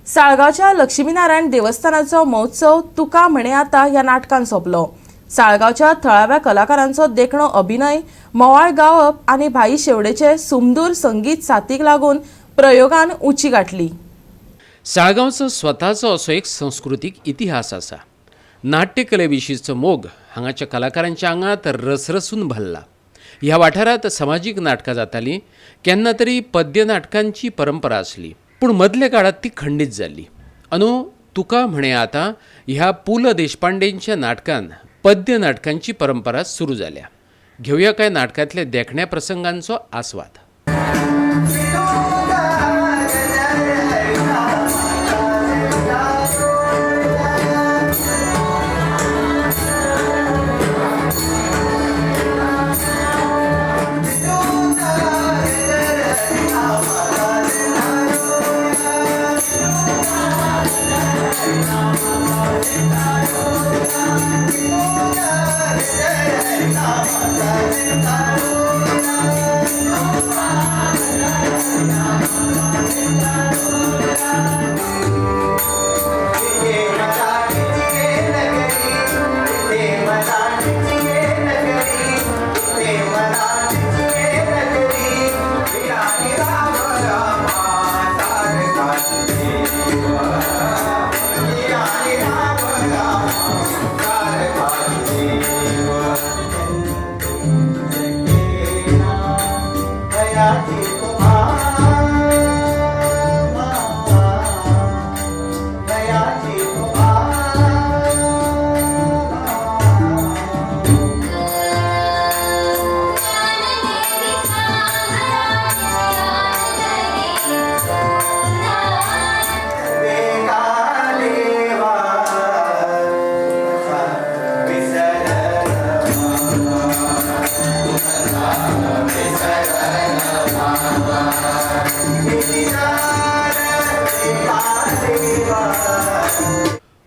साळगांवच्या लक्ष्मीनारायण देवस्थानाचो महोत्सव तुका म्हणे आता ह्या नाटकान सोंपलो. साळगांवच्या थळाव्या कलाकारांचो देखणो अभिनय, मोवाळ गावप आनी भाई शेवडेचे सुमधूर संगीत साथीक लागून प्रयोगान उंची गाठली. साळगांवचो स्वताचो असो एक संस्कृतीक इतिहास आसा. नाट्यकले विशींचो मोग हांगाच्या कलाकारांच्या आंगांत रसरसून भरला. ह्या वाठारांत समाजीक नाटकां जातालीं. केन्ना तरी पद्य नाटकांची परंपरा आसली, पूण मदल्या काळांत ती खंडीत जाल्ली. अंदू तुका म्हणे आतां ह्या पु ल देशपांडेंच्या नाटकान पद्य नाटकांची परंपरा सुरू जाल्या. घेवया काय नाटकांतल्या देखण्या प्रसंगांचो आस्वाद.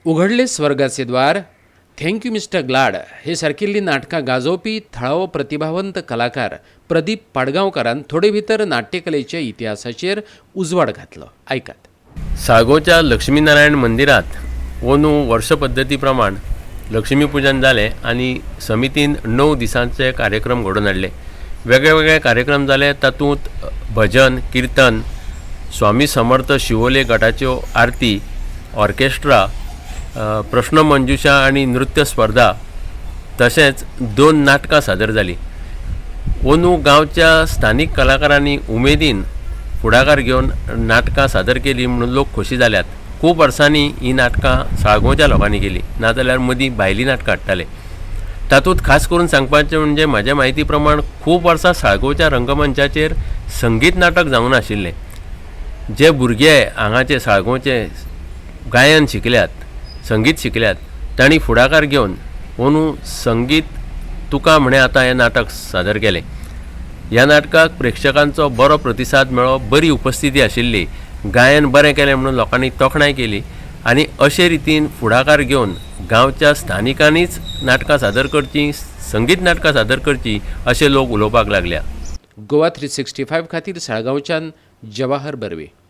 उघडले स्वर्गाचे द्वार, thank you mister Glad हे सारकिल्लीं नाटकां गाजोवपी थळावो प्रतिभावंत कलाकार प्रदीप पाडगांवकारान थोडे भितर नाट्यकलेच्या इतिहासाचेर उजवाड घातलो. आयकात. साळगांवच्या लक्ष्मीनारायण मंदिरांत अंदू वर्सपद्दती प्रमाण लक्ष्मीपुजन जालें आनी समितीन 9 दिसांचे कार्यक्रम घडोवन हाडले. वेगळे वेगळे कार्यक्रम जाले. तातूंत भजन, किर्तन, स्वामी समर्थ शिवोले गटाच्यो आरती, ऑर्केस्ट्रा, प्रश्नमंजुषा आनी नृत्य स्पर्धा, तशेंच 2 नाटकां सादर जालीं. अंदू गांवच्या स्थानीक कलाकारांनी उमेदीन फुडाकार घेवन नाटकां सादर केलीं म्हणून लोक खोशी जाल्यात. खूब वर्सांनी हीं नाटकां साळगांवच्या लोकांनी केलीं, नाजाल्यार मदीं भायलीं नाटकां हाडटाले. तातूंत खास करून सांगपाचें म्हणजे म्हाज्या म्हायती प्रमाण खूब वर्सां साळगांवच्या रंगमंचाचेर संगीत नाटक जावंक नाशिल्लें. जे भुरगे हांगाचे साळगांवचे गायन शिकल्यात, संगीत शिकल्यात, तांणी फुडाकार घेवन अंदू संगीत तुका म्हणे आतां हें नाटक सादर केलें. ह्या नाटकाक प्रेक्षकांचो बरो प्रतिसाद मेळ्ळो, बरी उपस्थिती आशिल्ली, गायन बरें केलें म्हणून लोकांनी तोखणाय केली आनी अशे रितीन फुडाकार घेवन गांवच्या स्थानिकांनीच नाटकां सादर करचीं, संगीत नाटकां सादर करचीं अशें लोक उलोवपाक लागल्या. गोवा 365 खातीर साळगांवच्यान जवाहर बर्वे.